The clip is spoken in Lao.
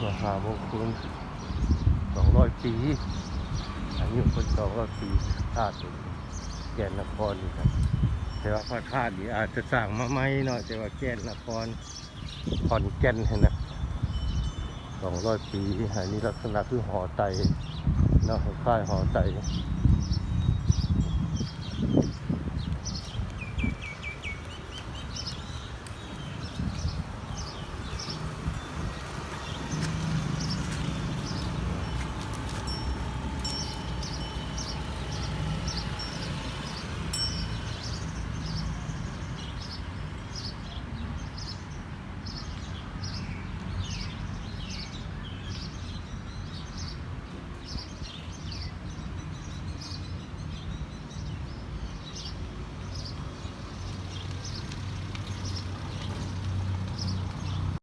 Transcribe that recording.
ມະຫາມົງຄຸນສອງຮ້ອຍປີ ອາຍຸເພິ່ນສອງຮ້ອຍປີ ພະທາດແກ່ນນະຄອນນີ້ນະ ແຕ່ວ່າພະທາດນີ້ອາດຈະສ້າງມາໃໝ່ເນາະ ແຕ່ວ່າແກ່ນນະຄອນ ຂອນແກ່ນຫັ້ນນະ ສອງຮ້ອຍປີ ໃຫ້ມີລັກສະນະຄືຫໍໄຕເນາະ ຄ້າຍໆຫໍໄຕ